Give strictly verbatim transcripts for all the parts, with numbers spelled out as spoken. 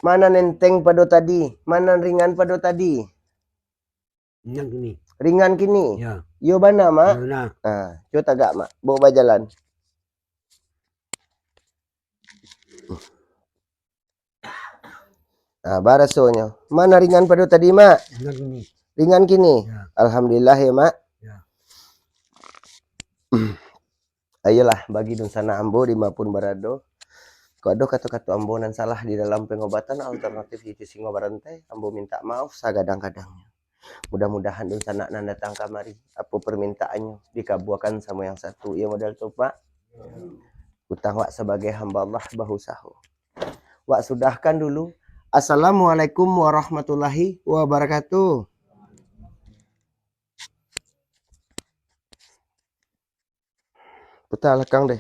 Ma nan enteng pado tadi, ma nan ringan pado tadi. Ringan kini. Ringan kini? Ya. Iyo bana, Mak? Iyo bana. Ha, cubo tagak, Mak. Baok bajalan. Ha, barasonyo. Ma nan ringan pado tadi, Mak? Ringan kini. Ringan kini? Ya. Alhamdulillah ya, Mak. Ya. Ayolah, bagi dunsanak ambo di ma pun barado. Kok ado kato-kato ambo nan salah di dalam pengobatan alternatif cucu singo barantai, ambo mintak maof sagadang-gadangnyo. Mudah-mudahan dunsanak nan datang kamari, apo permintaannyo dikabuakan samo yang satu. Iyo model tu, Pak. Utang wak sabagai hamba Allah bausaho. Wak sudahkan dulu. Assalamualaikum warahmatullahi wabarakatuh. Puta lakang deh.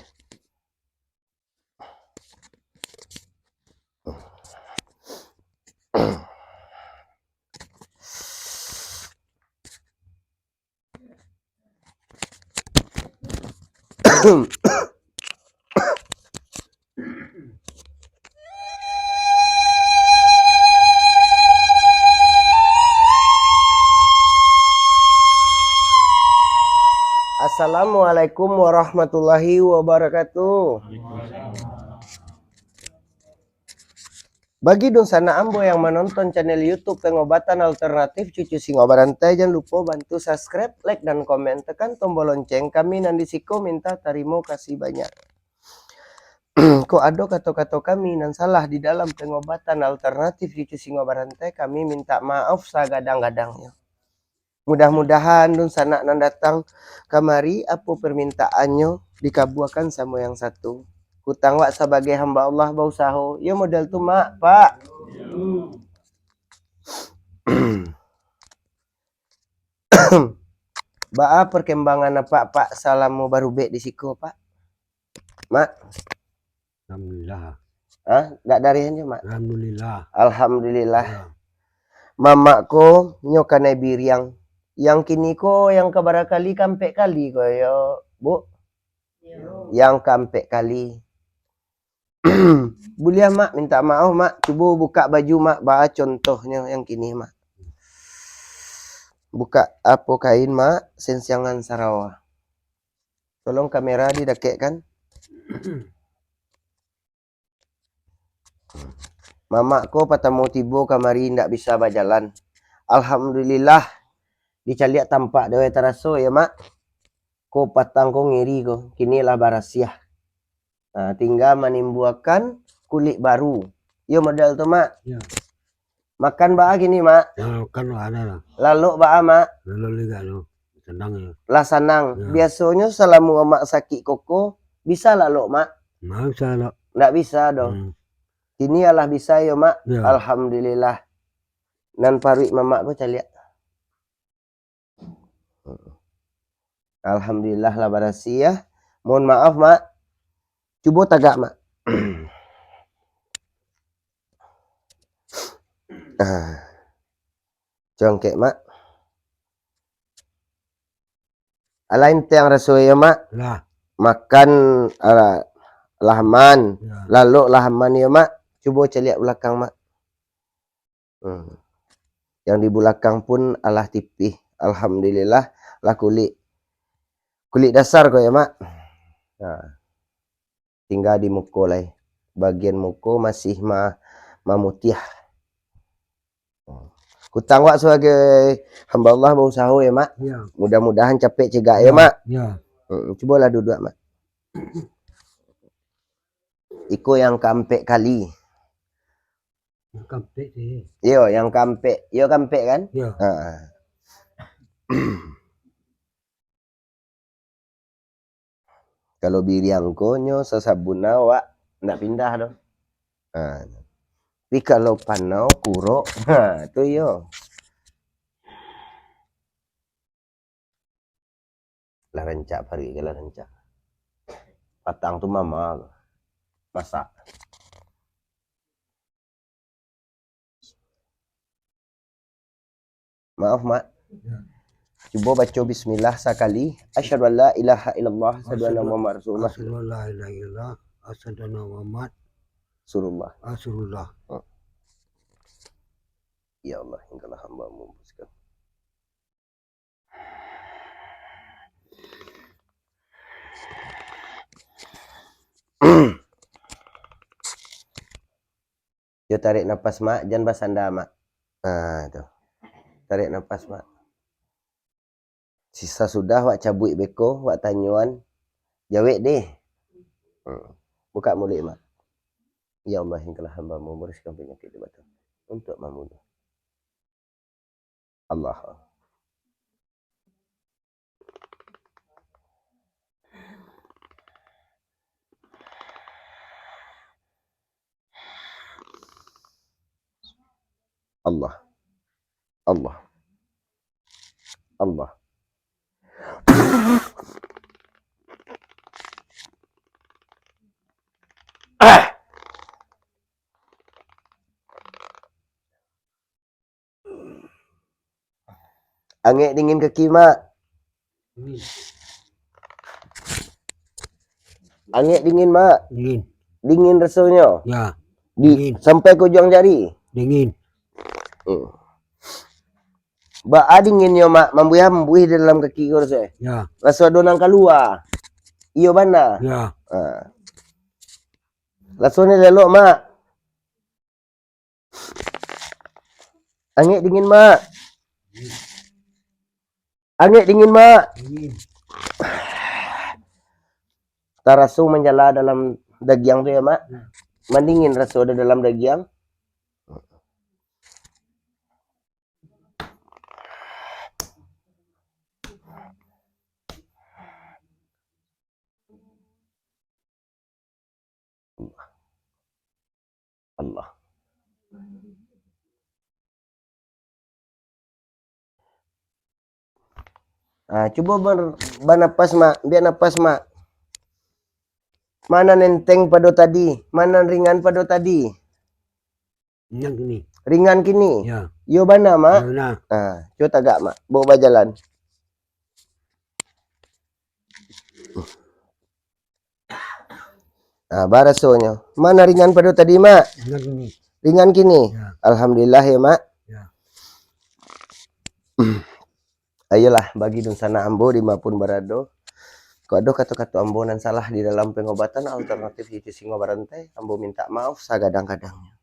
Assalamualaikum warahmatullahi wabarakatuh. Bagi dunsanak ambo yang manonton channel YouTube Pengobatan Alternatif Cucu Singo Barantai, jan lupo bantu subscribe, like, dan komen. Tekan tombol lonceng, kami nan di siko minta tarimo kasih banyak. Kok ado kato-kato kami nan salah di dalam pengobatan alternatif cucu singo barantai, kami minta maaf sagadang-gadangnyo. Mudah-mudahan dunsanak nan datang kamari, apo permintaannyo dikabuakan samo yang satu. Utang wak sabagai hamba Allah bausaho, yo model tu, Mak, Pak. Baa perkembangan apak, Pak, salamo barubek di siko, Pak? Mak? Alhamdulillah. Hah? Dak dari aja, Mak? Alhamdulillah. Alhamdulillah. Ya. Mamak ko nyo kanai biriang. Yang kini ko yang kabarakali, kaampek kali ko yo, Bu? Yo. Yang kaampek kali. Buliah, Mak, minta maaf, Mak. Cubo buka baju, Mak. Baa contohnyo yang kini, Mak. Buka apo kain, Mak? Sensiangan sarawa. Tolong kamera didakekkan. Mamak ko patamo tibo kamari indak bisa bajalan. Alhamdulillah, dicaliak tampak dek awak taraso, yo, Mak. Ko patang ko ngiri ko, kini lah barasiah. Nah, tingga manimbuakan kulik baru. Yo, model tu, Mak. Ya. Makan baa kini, Mak? Ya, makan lah, ado lah. Lalok baa, Mak? Lalok lega tu. Sanang yo. Lah sanang. Ya. Biasonyo salamo Amak sakik koko, bisa lalok, Mak? Ndak bisa lalok. Ndak bisa doh. Hmm. Kini alah bisa yo, Mak. Ya. Alhamdulillah. Nan paruik Mamak ko caliak. Alhamdulillah lah barasiah. Mohon maaf, Mak. Cubo tagak, Mak. Ah. Congkek, Mak. Alah enteng raso yo, Mak? Lah. Makan, alah, lah aman. Ya. Lalok lah aman yo, Mak. Cubo caliak balakang, Mak. Hmm. Yang di bulakang pun alah tipih. Alhamdulillah, lah kulik. Kulik dasar ko ya, Mak. Nah, tingga di muko lai. Bagian muko masih ma-, mamutiah. Hmm. Kutang wak sabagai hamba Allah bausaho ya, Mak. Ya. Mudah-mudahan capek cegak ya, Mak. Ya. Hmm, cubolah duduak, Mak. Iko yang kaampek kali. Yang kaampek tu, ya. Iyo, yang kaampek. Iyo, kaampek kan? Ya. Ha. Kalau biriang ko nyo sasabun awak ndak pindah doh. Ha. Tapi kalau panau kurok, ha, tu iyo. Lah rancak paruik ko, lah rancak. Patang tu mama masak. Maaf, Mak. Ya. Cubo baco bismillah sakali. Asyhadu an la ilaha illallah, asyhadu anna Muhammad Rasulullah. Asyhadu an la ilaha illallah, asyhadu anna Muhammad Rasulullah. Rasulullah. Hmm. Ya Allah, engkaulah hamba-Mu, barikan. Yo, tarik napas, Mak, jan basanda, Mak. Nah, tu. Tarik napas, Mak. Sisa sudah wak cabuik beko, wak tanyoan, jawek deh. Hmm. Buka muluik, Mak. Ya Allah, engkaulah hamba-Mu, barikan panyakik di badan untuak mambunuh. Allah. Allah. Allah. Allah. Ah! Angek dingin kaki, Mak. Dingin. Angek dingin, Mak. Dingin. Dingin rasonyo. Ya. Di, dingin. Sampai ka ujuang jari. Dingin. Hmm. Baa dinginnyo, Mak? Mambuih-mambuih di dalam kaki ko raso, eh? Ya. Raso ado nan kalua. Iyo bana. Ya. Ha. Rasonyo elok, Mak. Angek dingin, Mak. Angek dingin, Mak. Dingin. Taraso manjala dalam dagiang tu, ya, Mak. Hmm. Mandingin raso di dalam dagiang. Allah. Ah, cubo ber-, banapas, Mak. Ambiak napas, Mak. Ma nan enteng pado tadi? Ma nan ringan pado tadi? Ringan kini. Ringan kini? Ya. Iyo bana, Mak? Iyo bana. Ah, cubo tagak, Mak. Baok bajalan. Ah, barasonyo. Ma nan ringan pado tadi, Mak? Ringan kini. Ringan kini? Ya. Alhamdulillah, ya, Mak. Ya. Ayolah, bagi dunsanak ambo di ma pun barado. Kok ado kato-kato ambo nan salah di dalam pangobatan alternatif Cici Singo Barantai, ambo mintak maof sagadang-gadangnyo.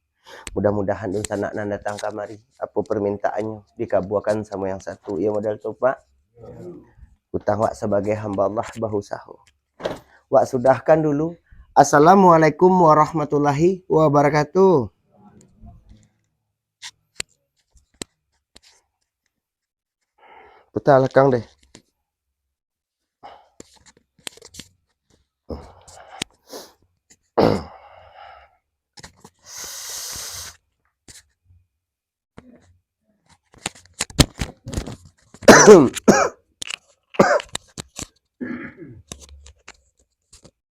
Mudah-mudahan dunsanak nan datang kamari, apo parmintaannyo dikabuakan samo yang satu. Iyo model tu, Pak. Utang wak sabagai hamba Allah bausaho. Wak sudahkan dulu. Assalamualaikum warahmatullahi wabarakatuh. Puta lakang deh.